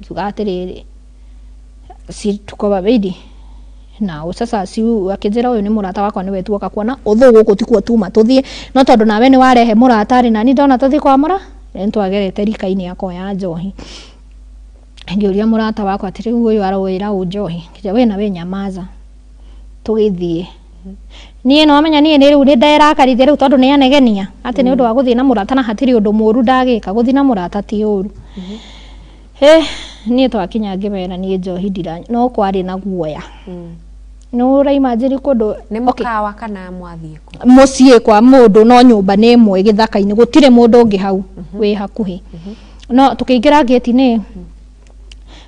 ngiuga atĩrĩrĩ si tuko wawili na sasa si akĩnjĩra ũyũ nĩ mũrata wakwa nĩwe tuoka kuona ũthũ gũkũ tikuo tuma tũthiĩ no tondũ nawe nĩ warehe mũrata rĩ nani ndona tũthiĩ kwa mũra nĩ twagerete rika-inĩ akoya njohi. Ngĩũria mũrata wakwa atĩ rĩu ũyũ arawĩra ũ njohi ngĩnjĩra we nawe nyamaza tũgĩthiĩ. Niĩ no amenya niĩ rĩu nĩ nderakarithia rĩu tondũ nĩ anegenia atĩ nĩ ũndũ wa gũthiĩ na mũrata na hatirĩ ũndũ mũũru ndagĩka gũthiĩ na mũrata ti ũru. Niĩ twakinya ngĩmera niĩ njohi ndiranyua no kwarĩ na guoya. Nĩ ũraimagine kũndũ nĩ mũkawa kana mwathiĩ kũ? Mũciĩ kwa mũndũ no nyũmba nĩ ĩmwe gĩthaka-inĩ gũtirĩ mũndũ ũngĩ hau wĩ hakuhĩ. No tũkĩingĩra gate-inĩ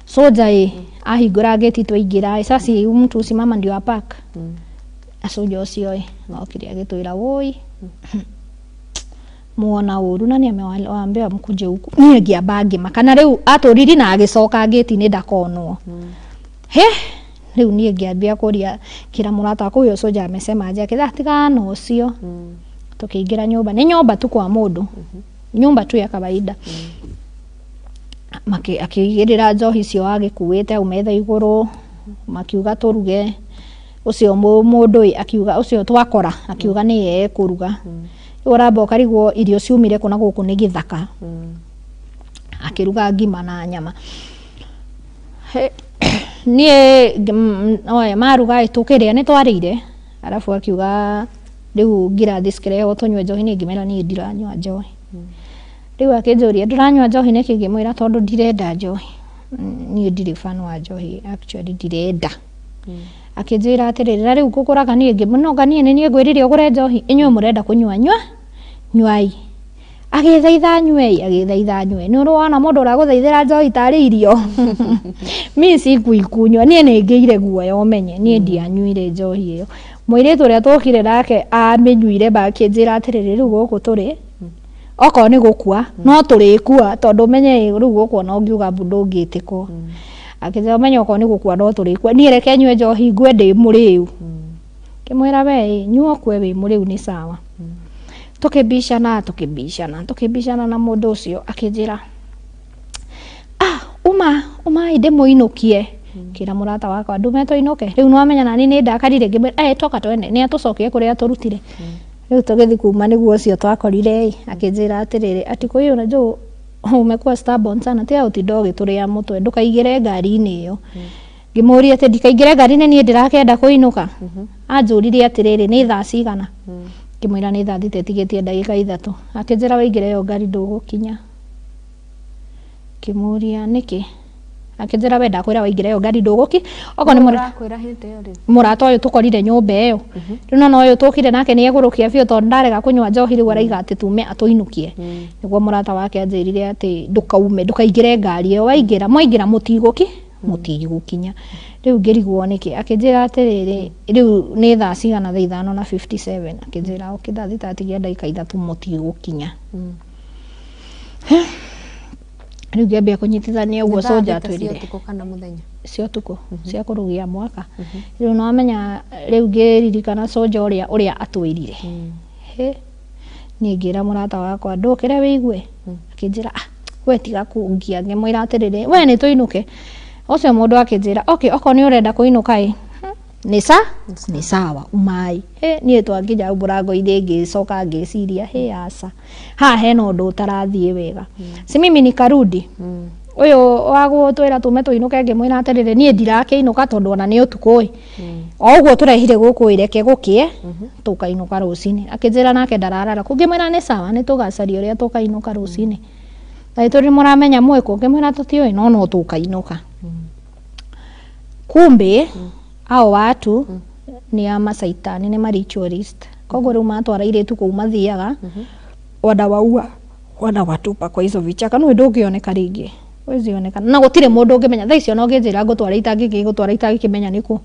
soja ĩ ahingũra gate twaingĩra sasa mtu usimama ndio apark. Soja ũcio ĩ okire agĩtwĩra woi muona ũru na nĩ amewaambia mkuje huku. Niĩ ngĩamba ngĩmaka na rĩu atũriri na agĩcoka gate-inĩ ndakonwo. He rĩu niĩ ngĩambia kũria kĩra mũrata wakwa ũyũ soja amesema aje akĩra tigana ũcio. Tũkĩingĩra nyũmba nĩ nyũmba tu kwa mũndũ nyũmba tu ya kawaida. Akĩigĩrĩra njohi icio agĩkuĩte hau metha igũrũ makiuga tũruge ũcio mũndũ ĩ akiuga ũcio twakora akiuga nĩye ekũruga. Rĩu ũramba ũkarigwo irio ciumire kũ na gũkũ nĩ gĩthaka. Akĩruga ngima na nyama. Niĩ oya maruga ĩ tũkĩrĩa nĩ twarĩire arabu akiuga rĩu ngirathi cikĩrehwo tũnyue njohi niĩ ngĩmera niĩ ndiranyua njohi. Rĩu akĩnjũria ndũranyua njohi nĩkĩ ngĩmwĩra tondũ ndirenda njohi. Niĩ ndirĩ fan wa njohi actually ndirenda. Akĩnjĩra atĩrĩrĩ na rĩu ngũkũraga niĩ ngĩmũnoga niĩ nĩ niĩ ngwĩrire ũgũre njohi inyuĩ mũrenda kũnyua nyua nyuai. Agĩthaitha nyuei agĩthaitha nyue nĩ ũrĩ wona mũndũ ũragũthaithĩra njohi tarĩ irio. Mi sikuikunywa niĩ nĩ ngĩire guoya ũmenye niĩ ndianyuire njohi ĩyo. Mũirĩtu ũrĩa twokire nake amĩnyuire makĩnjĩra atĩrĩrĩ rĩu gũkũ tũrĩ okorwo nĩ gũkua no tũrĩkua tondũ ũmenye rĩu gũkũ ona ũngiuga mbu ndũngĩtĩkwo. Akĩnjĩra ũmenye okorwo nĩ gũkua no tũrĩkua niĩ reke nyue njohi ngue ndĩ mũrĩu. Ngĩmwĩra we nyua ũkue wĩ mũrĩu nĩ sawa. Tũkĩbicana tũkĩbicana tũkĩbicana na mũndũ ũcio akĩnjĩra uma uma ndĩmũinũkie. Ngĩra mũrata wakwa ndume tũinũke rĩu nĩwamenya nani nĩ ndakarire ngĩmwĩra toka twende nĩ atũcokie kũrĩa tũrutire. Rĩu tũgĩthiĩ kuma nĩguo ũcio twakorire ĩ akĩnjĩra atĩrĩrĩ ati kwa hiyo unajua umekuwa stubborn sana tiga ũtinda ũgĩtũrĩa mũtwe ndũkaingĩre ngari-inĩ ĩyo. Ngĩmũria atĩ ndikaingĩre ngari-inĩ niĩ ndĩrakĩenda kũinũka. Anjũririe atĩrĩrĩ nĩ thaa cigana. Ngĩmwĩra nĩ thaa thita ĩtigĩtie ndagĩka ithatũ. Akĩnjĩra waingĩra ĩyo ngari ndũgũkinya. Ngĩmũria nĩkĩ. Akĩnjĩra we ndakwĩra waingĩra ĩyo ngari ndũgũki okorwo nĩ mũrata ũyũ tũkorire nyũmba ĩyo. Rĩu nona ũyũ tũkire nake nĩ egũrũkia biũ tondũ ndarega kũnyua njohi rĩu araiga atĩ tume atũinũkie. Nĩguo mũrata wake anjĩrire atĩ ndũkaume ndũkaingĩre ngari ĩyo waingĩra mwaingĩra mũtigũkinya. Rĩu ngĩrigwo nĩkĩ akĩnjĩra atĩrĩrĩ rĩu nĩ thaa cigana thaa 5:57 akĩnjĩra okay thaa thita atigia ndagĩka ithatũ mũtigũkinya. Rĩu ngĩambia kũnyitithania ũguo soja atwĩrire cia ũtukũ cia kũrugia mwaka. Rĩu nĩwamenya rĩu ngĩririkana soja ũrĩa atwĩrire. Niĩ ngĩra mũrata wakwa ndũkĩre wĩigue. Akĩnjĩra we tiga kũngia ngĩmwĩra atĩrĩrĩ we nĩ tũinũke. Ũcio mũndũ akĩnjĩra okay okorwo nĩ ũrenda kũinũka ĩ nĩ sawa umai. Niĩ twakinya hau mũrango-inĩ ngĩcoka ngĩciria hĩ aca haha hena ũndũ ũtarathiĩ wega. Si mimi nikarudi. Ũyũ wa gũtwĩra tume tũinũke ngĩmwĩra atĩrĩrĩ niĩ ndirakĩinũka tondũ ona nĩ ũtukũ ĩ. O ũguo tũrehire gũkũ ĩ reke gũkĩe tũkainũka rũcinĩ. Akĩnjĩra nake ndararara kũ ngĩmwĩra nĩ sawa nĩ tũgacaria ũrĩa tũkainũka rũcinĩ. Agĩtwĩra nĩmũramenya mwĩ kũ ngĩmwĩra tũtiũĩ no no tũkainũka. Kumbe hao watu ni a macaitani nĩ ma ritualist. Koguo rĩu matwara airĩtu kũu mathiaga wanawaua wanawatupa kwa hizo vichaka no ndũngĩoneka rĩngĩ wezionekana na gũtirĩ mũndũ ũngĩmenya thaa icio ona ũngĩnjĩra ngũtwara itangĩgĩgũtwara itangĩkĩmenya nĩkũ.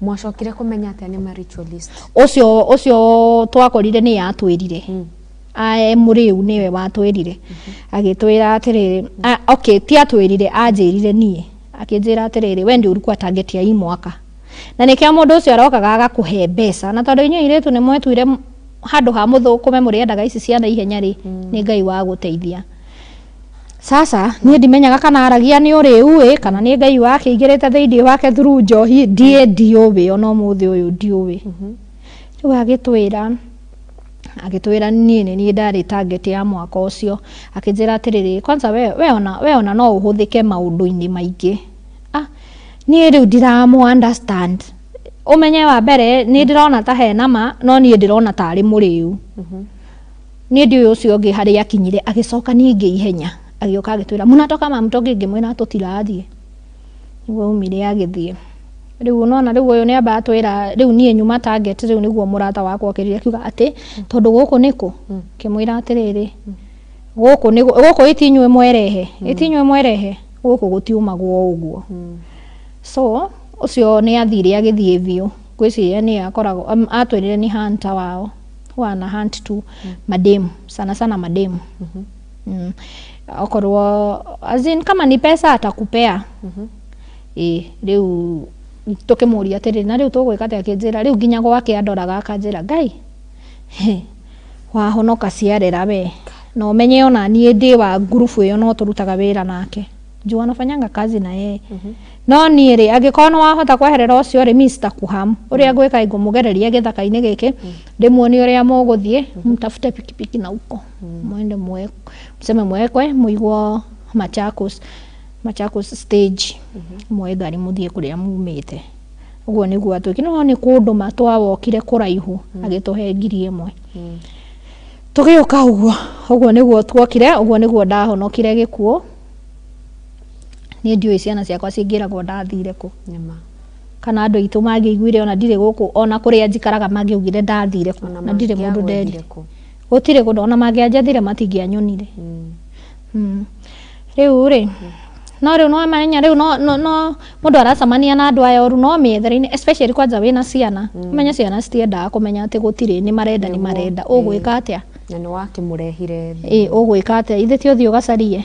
Mwacokire kũmenya atĩa nĩ ma ritualist? Ũcio ũcio twakorire nĩ atwĩrire ae mũrĩu nĩwe watwĩrire agĩtwĩra atĩrĩrĩ okay ti atwĩrire anjĩrire niĩ akĩnjĩra atĩrĩrĩ we ndio ulikuwa target ya hii mwaka na nĩkĩo mũndũ ũcio arokaga agakũhe mbeca na tondũ inyuĩ airĩtu nĩ mwetuire handũ ha mũthũkũme mũrĩendaga ici cia naihenya rĩ nĩ Ngai wa gũteithia. Sasa niĩ ndimenyaga kana aragia nĩ ũrĩu ĩ kana nĩ Ngai wakĩingĩrĩte thĩinĩ wake through njohi ndiĩ ndiũĩ ona ũmũthĩ ũyũ ndiũĩ. Rĩu agĩtwĩra niĩ nĩ niĩ ndarĩ target ya mwaka ũcio akĩnjĩra atĩrĩrĩ kwanza we ona no ũhũthĩke maũndũ-inĩ maingĩ. Niĩ rĩu ndiramũ understand ũmenye wa mbere nĩ ndĩrona ta hena ma no niĩ ndĩrona tarĩ mũrĩu. Niĩ ndiũĩ ũcio ũngĩ harĩa akinyire agĩcoka ningĩ ihenya agĩũka agĩtwĩra mũnatoka mamtoki ngĩmwĩra tũtirathiĩ nĩguo aumire agĩthiĩ. Rĩu ũnona rĩu ũyũ nĩamba atwĩra rĩu niĩ nyuma target rĩu nĩguo mũrata wakwa okĩrire akiuga atĩ tondũ gũkũ nĩkũ ngĩmwĩra atĩrĩrĩ gũkũ nĩ gũkũ itinyuĩ mwerehe itinyuĩ mwerehe gũkũ gũtiumagwo ũguo. So ũcio nĩ athire agĩthiĩ biũ ngwĩciria nĩ akoragwo atwĩrire nĩ hunter wao wana hunt tu mademu sana sana mademu. Okorwo as in kama ni pesa atakupea. Rĩu tũkĩmũria atĩrĩrĩ na rĩu tũgwĩka atĩa akĩnjĩra rĩu nginya gwake andoraga akanjĩra Ngai wahonoka ciarera we na ũmenye ona niĩ ndĩ wa ngurubu ĩyo no tũrutaga wĩra nake juu anafanyanga kazi na yeye. No niĩ rĩ angĩkorwo nĩ wahota kweherera ũcio rĩ Mr. Kuham ũrĩa ngwĩka ngũmũgereria gĩthaka-inĩ gĩkĩ ndĩmuonie ũrĩa mũgũthiĩ mtafute pikipiki na huko mwende mseme mwekwe mũigwo Machakos Machakos stage muoe ngari mũthiĩ kũrĩa mumĩte. Ũguo nĩguo atwĩkire no nĩ kũndũ matwawokire kũraihu agĩtũhe 1,000. Tũgĩũka ũguo ũguo nĩguo tuokire ũguo nĩguo ndahonokire gĩkuũ. Niĩ ndiũĩ ciana ciakwa cingĩragwo ndathire kũ kana andũ aitũ mangĩaiguire ona ndirĩ gũkũ ona kũrĩa njikaraga mangĩaugire ndathire kũ na ndirĩ mũndũ nderire gũtirĩ kũndũ ona mangĩanjethire matingĩanyonire. Rĩu rĩ no rĩu no menya rĩu no mũndũ aracemania na andũ aya oru no mĩethere-inĩ especially kwanja wĩna ciana ũmenye ciana citiendaga kũmenya atĩ gũtirĩ nĩ marenda nĩ marenda ũgwĩka atĩa na nĩ wakĩmũrehire ĩ ũgwĩka atĩa ithe ti ũthiĩ ũgacarie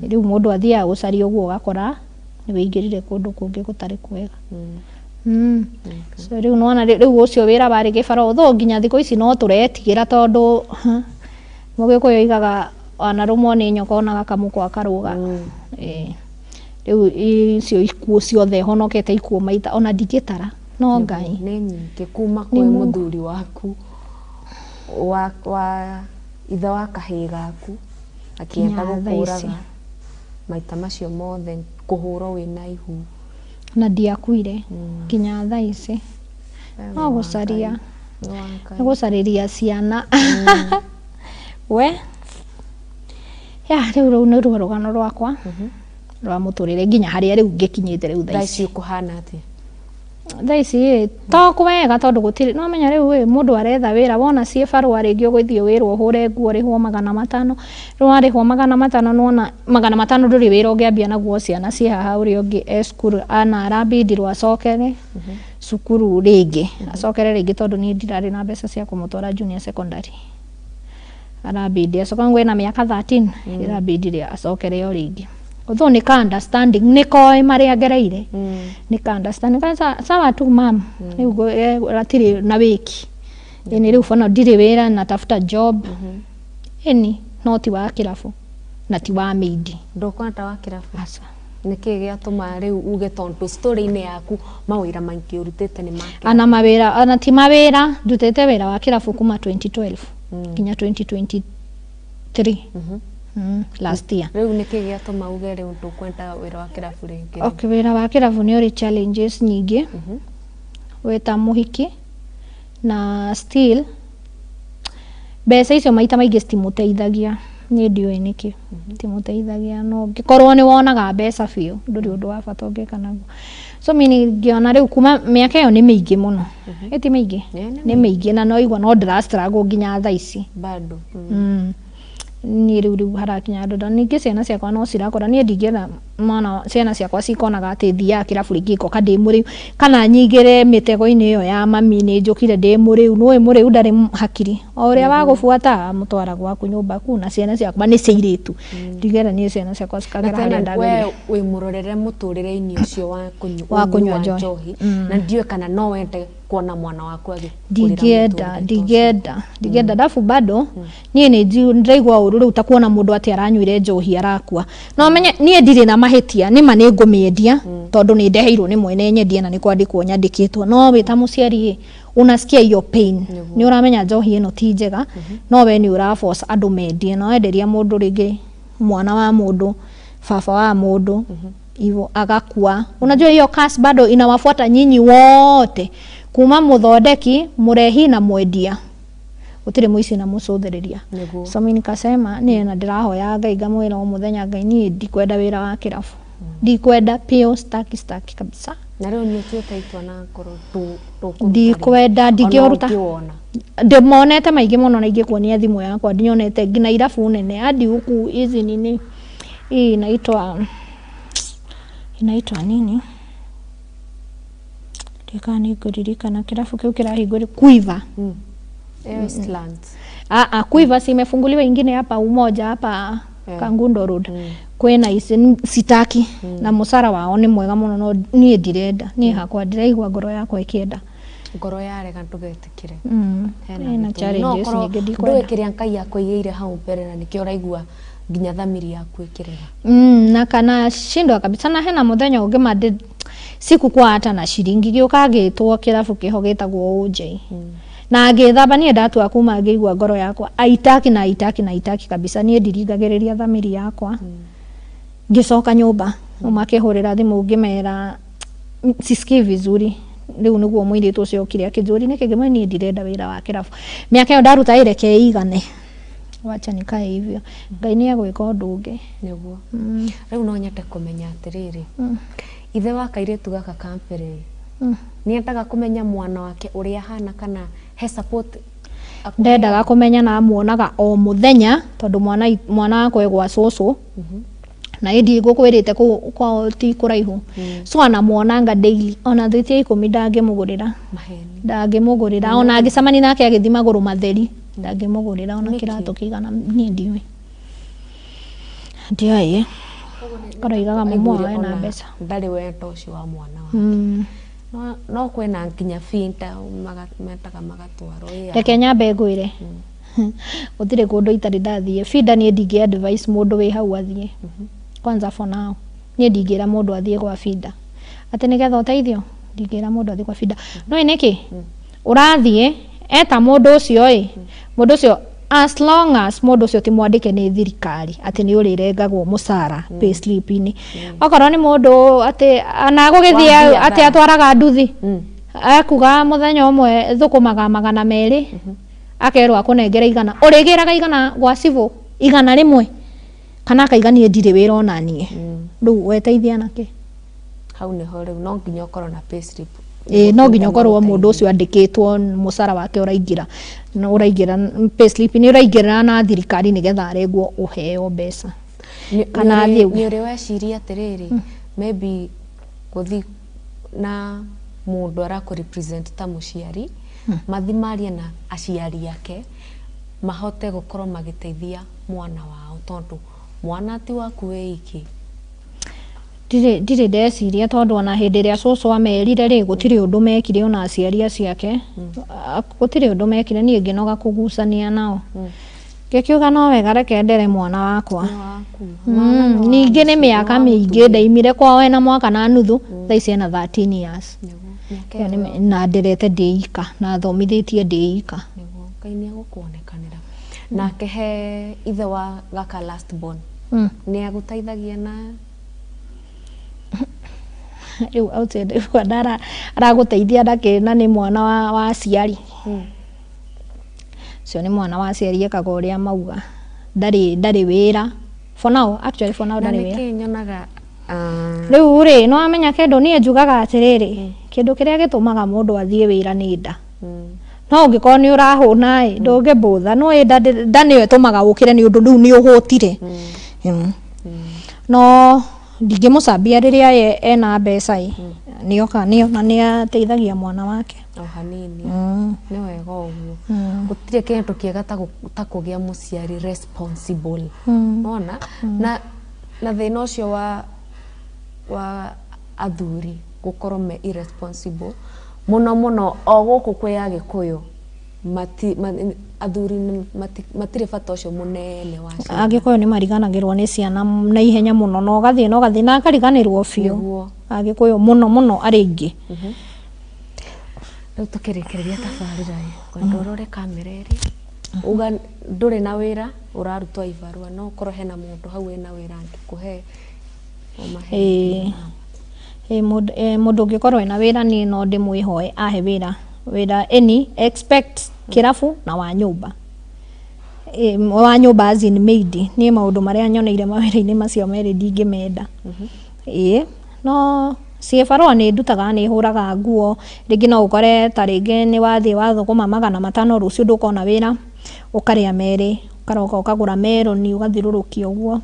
rĩu mũndũ athiaga gũcaria ũguo ũgakora nĩ wĩingĩrire kũndũ kũngĩ gũtarĩ kwega. So rĩu nĩwona rĩu ũcio wĩra warĩ gĩbara although nginya thikũ ici no tũretigĩra tondũ mũgĩkũyũ oigaga wanarũmwo nĩ nyoka ona gakamũkwa karũga. Rĩu icio ikuũ ciothe honokete ikuũ maita ona ndingĩtara no Ngai nĩ nyingĩ kuma kwĩ mũthuri waku wa ithe wa kahĩĩ gaku akĩenda gũkũraga maita macio mothe kũhũrwo wĩna ihu na ndiakuire nginya thaa ici no gũcaria nĩ gũcarĩria ciana we ya rĩu rũu nĩ ruo rũgano rwakwa rwa mũtũrĩre nginya harĩa rĩu ngĩkinyĩte rĩu thaa ici ũkũhana atĩa? Thaa ici to kwega tondũ gũtirĩ no menya rĩu ĩ mũndũ aretha wĩra wona ciĩ barũa rĩngĩ ũgũthiĩ wĩrwo ũhũre nguo ũrĩhwo 500 rĩu warĩhwo 500 nĩwona 500 ndũrĩ wĩra ũngĩambia naguo ciana ciĩ haha ũrĩa ũngĩ e cukuru ana arabindirwo acokere cukuru rĩngĩ acokere rĩngĩ tondũ niĩ ndirarĩ na mbeca cia kũmũtwara junior secondary arabindi acoka ngwĩna mĩaka 13 ĩrabindire acokere o rĩngĩ. Although nĩ ka understanding nĩ koĩ marĩa ngereire nĩ ka understanding sawa tu mam rĩu hatirĩ na wĩki ĩni rĩu bana ndirĩ wĩra natafuta job ĩni no ti wa kĩrabu na ti wa mĩindi. Ndũkuona ta wa kĩrabu? Aca. Nĩkĩ gĩatũma rĩu uge tondũ story-inĩ yaku mawĩra maingĩ ũrutĩte nĩ ma kĩrabu? Ana mawĩra ana ti mawĩra ndutĩte wĩra wa kĩrabu kuma 2012 nginya 2023. Last year. Rĩu nĩkĩ gĩatũma uge rĩu ndũkwenda wĩra wa kĩrabu rĩngĩ? Okay, wĩra wa kĩrabu nĩ ũrĩ challenges nyingĩ wĩ ta mũhiki, na still mbeca icio maita maingĩ citimũteithagia. Niĩ ndiũĩ nĩkĩ timũteithagia, no ngĩkorwo nĩ wonaga mbeca biũ ndũrĩ ũndũ wa bata ũngĩka naguo. So mi ngĩona rĩu kuma mĩaka ĩyo nĩ mĩingĩ mũno, ĩti mĩingĩ, nĩ mĩingĩ, na no igua no ndĩra struggle nginya thaa ici. Bado. Niĩ rĩu harakinya handũ na ningĩ ciana ciakwa no cirakũra. Niĩ ndingĩenda mwana ciana ciakwa cikonaga atĩ thiaga kĩrabu rĩngĩ ngoka ndĩ mũrĩu, kana nyingĩre mĩtego-inĩ ĩyo ya mami nĩ njũkire ndĩ mũrĩu. Nĩũĩ mũrĩu ndarĩ hakiri, o ũrĩa wagũbuata amũtwara gwaku nyũmba kuu, na ciana ciakwa nĩ cia airĩtu. Ndingĩenda niĩ ciana ciakwa cikagera harĩa ndagereire. We wĩ mũrorere mũtũrĩre-inĩ ũcio wa Wa kũnyua ũnyui wa njohi. njohi, na ndiũĩ kana no wende kuona mwana waku agĩkũrĩra Ndingĩenda. mũtũrĩre ta ũcio. Ndingĩenda ndabu bado niĩ nĩ ndĩraigua ũru rĩu ta kuona mũndũ atĩ aranyuire njohi arakua. No menye niĩ ndirĩ na mahĩtia, nĩma nĩ ngũmĩendia tondũ nĩ ndeheirwo nĩ mwene nyendie na nĩ kwandĩkwo nyandĩkĩtwo. No wĩ ta mũciari ĩ, unasikia hiyo pain, nĩ ũramenya njohi ĩno ti njega, no we nĩ ũra force andũ mendie, na wenderia mũndũ rĩngĩ mwana wa mũndũ, baba wa mũndũ hivyo agakua. Unajua hiyo curse bado inawafuata nyinyi wote, kuma muthondeki, murehi na mwendia, gutiri muici na mucuthiriria. Nĩguo. So mi nikasema niĩ na ndĩrahoya Ngai ngamwĩra o mũthenya, Ngai niĩ ndikwenda wĩra wa kĩrabu, ndikwenda piũ, staki staki kabisa. Na rĩu nĩ ũtuĩte itua na ngoro ndũkũruta Ndikwenda, rĩngĩ. ndingĩũruta. Ona ũngĩwona. Ndĩmonete maingĩ mũno na ingĩkuonia thimũ yakwa ndionete nginya irabu nene hadi huku hizi nini, hii inaitwa nini, ndika nĩngũririkana kĩrabu kĩu kĩrahingũrĩ Quiver. Ĩyo Eastlands. Ah, Quiver si imefunguliwa ingine hapa Umoja hapa Kangundo Road. Kwĩna ici sitaki, na mũcara wao nĩ mwega mũno, no niĩ ndirenda, niĩ hakwa ndiraigua ngoro yakwa ĩkĩenda. Ngoro yarega ndũgetĩkĩre. Hena Hena gĩtũmi. No challenges ũkorwo nyingĩ ndikwenda. ndũĩ kĩrĩa Ngai akũigĩire hau mbere, na nĩkĩo ũraigua nginya thamiri yaku ĩkĩrega. Na kana shindwa kabisa. Na hena muthenya ũngĩ ma sikukuwa hata na ciringi, gĩũka ngĩtwo kĩrabu kĩho gĩtagwo OJ, na ngĩthamba niĩ ndatua kuma ngĩigua ngoro yakwa aitaki na aitaki na aitaki kabisa. Niĩ ndiringagĩrĩria thamiri yakwa. Ngĩcoka nyũmba makĩhũrĩra thimũ ngĩmera sisikii vizuri. Rĩu nĩguo mũirĩtu ũcio okire akĩnjũria nĩkĩ, ngĩmwĩra niĩ ndirenda wĩra wa kĩrabu, mĩaka ĩyo ndaruta ĩreke ĩigane, wacha nikae hivyo, Ngai nĩ egwĩka ũndũ ũngĩ. Nĩguo. Rĩu no nyende kũmenya atĩrĩrĩ, ithe wa kairĩtu gaka ka mbere nĩendaga kũmenya mwana wake ũrĩa ahana, kana he support akũheaga? Ndendaga kũmenya, na amuonaga o mũthenya tondũ mwana wakwa e gwa cũcũ, na ĩndi ngũkwĩrĩte kũu kwao ti kũraihu, so anamuonanga daily. Ona thĩtia 10 ndangĩmũgũrĩra. Maheni. Ndangĩmũgũrĩra, ona angĩcemania nake agĩthiĩ magũrũ matheri ndangĩmũgũrĩra ona Nĩkĩ? kĩratũ kĩigana. Niĩ ndiũĩ, ndiũĩ, karoigaga mamu wao Aiguire ena ona mbeca. Ndarĩ wendo ũcio wa mwana wake. No kwĩna nginya binda metaga magatwarwo ĩ Reke nyambe ngwĩre, gũtirĩ kũndũ itarĩ ndathiĩ binda. Niĩ ndingĩ advice mũndũ wĩ hau athiĩ. Kwanza for now niĩ ndingĩra mũndũ athiĩ gwa binda atĩ nĩgetha ũteithio, ndingĩra mũndũ athiĩ gwa binda. No nĩkĩ ũrathiĩ eta mũndũ ũcio ĩ, mũndũ ũcio, as long as mũndũ ũcio ti mwandĩke nĩ thirikari atĩ nĩ ũrĩrengagwo mũcara payslip-inĩ, okorwo nĩ mũndũ atĩ ona gũgĩthiĩ Wa biathara. Atĩ atwaraga nduthi, akuga mũthenya ũmwe thũkũmaga 200, akerwo akũnengere 100, ũrĩgĩraga 100 gwa cibũ 100 kana akaiga niĩ ndirĩ wĩra ona niĩ. Rĩu weteithia nake? Hau nĩho rĩu no nginya ũkorwo na payslip. Ĩĩ, no nginya ũkorwo mũndũ ũcio andĩkĩtwo, mũcara wake ũraingĩra na ũraingĩra payslip nĩ ũraingĩra na thirikari nĩgetha arengwo ũheo mbeca kana athiĩ. Nĩ ũrĩ weciria atĩrĩrĩ, maybe gũthi na mũndũ arakũ represent ta mũciari, mathi marie na aciari ake mahote gũkorwo magĩteithia mwana wao, tondũ mwana ti waku wĩ iki? Ndirĩ ndeciria, tondũ ona hĩndĩ ĩrĩa cũcũ amerire rĩ, gũtirĩ ũndũ mekire, ona aciari acio ake gũtirĩ ũndũ mekire. Niĩ ngĩnoga kũgucania nao, ngĩkiuga no wega reke ndere mwana wakwa. Nĩ waku. Ningĩ nĩ mĩaka mĩingĩ ndaimire kwao ena mwaka na nuthu, thaa ici ena 13 years. Nĩguo. Mĩaka Ĩyo ĩyo na nderete ndĩ ika na thomithĩtie ndĩ ika. Nĩguo, Ngai nĩ egũkuonekanĩra. Nake he ithe wa gaka last born nĩ agũteithagia na rĩu outside ndara aragũteithia ndakĩ na nĩ mwana wa aciari. Ũcio nĩ mwana wa aciari ekaga ũrĩa mauga, ndarĩ wĩra for now, actually for now na ndarĩ wĩra. Nĩkĩ nyonaga Rĩu rĩ, nĩ wamenya kĩndũ niĩ njugaga atĩrĩrĩ, kĩndũ kĩrĩa gĩtũmaga mũndũ athiĩ wĩra nĩ nda. No ũngĩkorwo nĩ ũrahũna ĩ, ndũngĩmbũtha, no ĩ nda nĩyo ĩtũmaga ũkĩre nĩ ũndũ rĩu nĩ ũhũtire. No ndingĩmũcambia rĩrĩa ye ena mbeca ĩ, nĩoka nĩona nĩateithagia mwana wake. O hanini. Nĩ wega ũguo, gũtirĩ kĩndũ kĩega ta kũgĩa mũciari responsible. Wona na thĩna ũcio wa athuri gũkorwo me irresponsible mũno mũno o gũkũ kwĩ Agĩkũyũ, athuri matirĩ bata ũcio mũnene wa ciana. Agĩkũyũ nĩ mariganagĩrwo nĩ ciana na ihenya mũno, na ũgathiĩ na ũgathiĩ na akariganĩrwo biũ. Agĩkũyũ mũno mũno arĩa aingĩ. Rĩu tũkĩrĩkĩrĩria tabarĩra ĩ, kwenda ũrore kamera ĩrĩa uga ndũrĩ na wĩra, ũrarutwo ibarũa, no ũkorwo hena mũndũ hau wĩna wĩra angĩkũhe, ũmahe. Ĩĩ, mũndũ ũngĩkorwo ena wĩra, niĩ no ndĩmwĩhoe ahe wĩra any expect kĩrabu na wa nyũmba. Wa nyũmba as in maid. Niĩ maũndũ marĩa nyoneire mawĩra-inĩ macio merĩ ndingĩmenda. Ĩĩ, no ciĩbarũa nĩ ndutaga, nĩ hũraga nguo. Rĩngĩ no ũkore ta rĩngĩ nĩ wathiĩ wathũkũma 500, rũciũ ndũkona wĩra, ũkarĩa merĩ, ũkaroka ũkagũra meroni, ũgathirũrũkia ũguo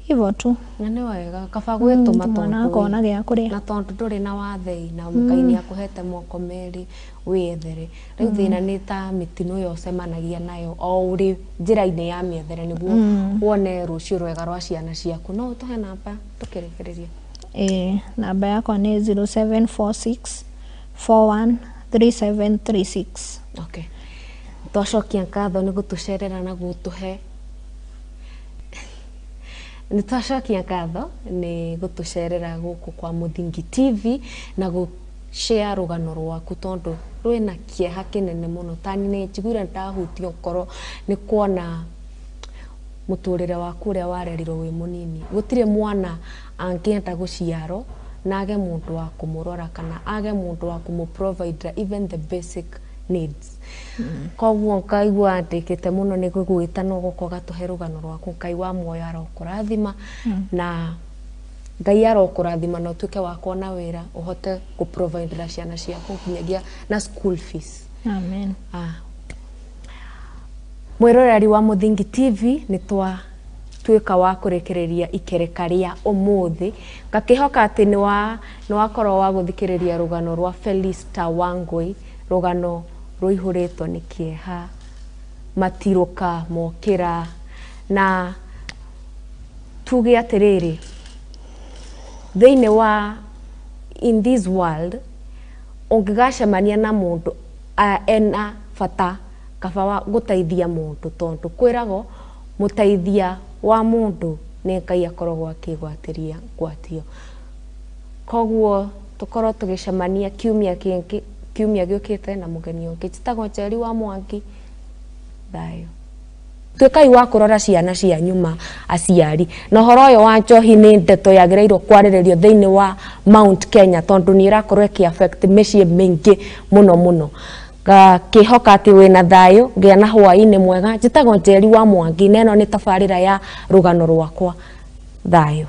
hivyo tu. Na nĩ wega, kaba gwĩtũma mwana tondũ akona gĩa kũrĩa. Na tondũ ndũrĩ na wathei na Ngai nĩ akũhete moko merĩ wĩyethere. Rĩu thĩna nĩ ta mĩtino ĩyo ũcemanagia nayo o ũrĩ njĩra-inĩ ya mĩethere nĩguo wone rũciũ rwega rwa ciana ciaku. No ũtũhe namba tũkĩrĩkĩrĩria? Ĩĩ, namba yakwa nĩ 0746 41 3736. Okay, twacokia ngatho nĩ gũtũcerera na gũtũhe, nĩ twacokia ngatho nĩ gũtũcerera gũkũ kwa Mũthingi TV na gũ share rũgano rwaku, tondũ rwĩna kĩeha kĩnene mũno. Tani nĩ njiguire ndahutio ngoro nĩ kuona mũtũrĩre waku ũrĩa warerirwo wĩ mũnini. Gũtirĩ mwana angĩenda gũciarwo na age mũndũ wa kũmũrora kana age mũndũ wa kũmũ-provide even the basic needs. Koguo ngaigua ndĩkĩte mũno nĩ gũgwĩta na ũgoka ũgatũhe rũgano rwaku. Ngai wa muoyo arokũrathima, na Ngai arokũrathima na ũtuĩke wa kuona wĩra ũhote kũ-providera ciana ciaku nginyagia na school fees. Amen. Ah. Mwĩroreri wa Mũthingi TV, nĩ twatuĩka wa kũrĩkĩrĩria ikereka rĩa ũmũthĩ. Ngakĩhoka atĩ nĩ wakorwo wa gũthikĩrĩria rũgano rwa Felista Wangui, rũgano rũihũrĩtwo nĩ kĩeha, matirũka mokĩra, na tuge atĩrĩrĩ, thĩinĩ wa in this world ũngĩgacemania na mũndũ ena bata, kaba wa gũteithia mũndũ, tondũ kwĩragwo mũteithia wa mũndũ nĩ Ngai akoragwo akĩgwatĩria ngwatio. Koguo tũkorwo tũgĩcemania kiumia kĩngĩ, kiumia gĩũkĩte, na mũgeni ũngĩ. Njĩtagwo Njeri wa Mwangi. Thayũ. Tuĩkai wa kũrora ciana cianyu ma aciari. Na ũhoro ũyũ wa njohi nĩ ndeto yagĩrĩirwo kwarĩrĩrio thĩinĩ wa Mount Kenya, tondũ nĩ ĩrakorwo ĩkĩ affect mĩciĩ mĩingĩ mũno mũno. Ngakĩhoka atĩ wĩna thayũ, ngĩa na hwaĩ-inĩ mwega. Njĩtagwo Njeri wa Mwangi, na ĩno nĩ tabarĩra ya rũgano rwakwa. Thayũ.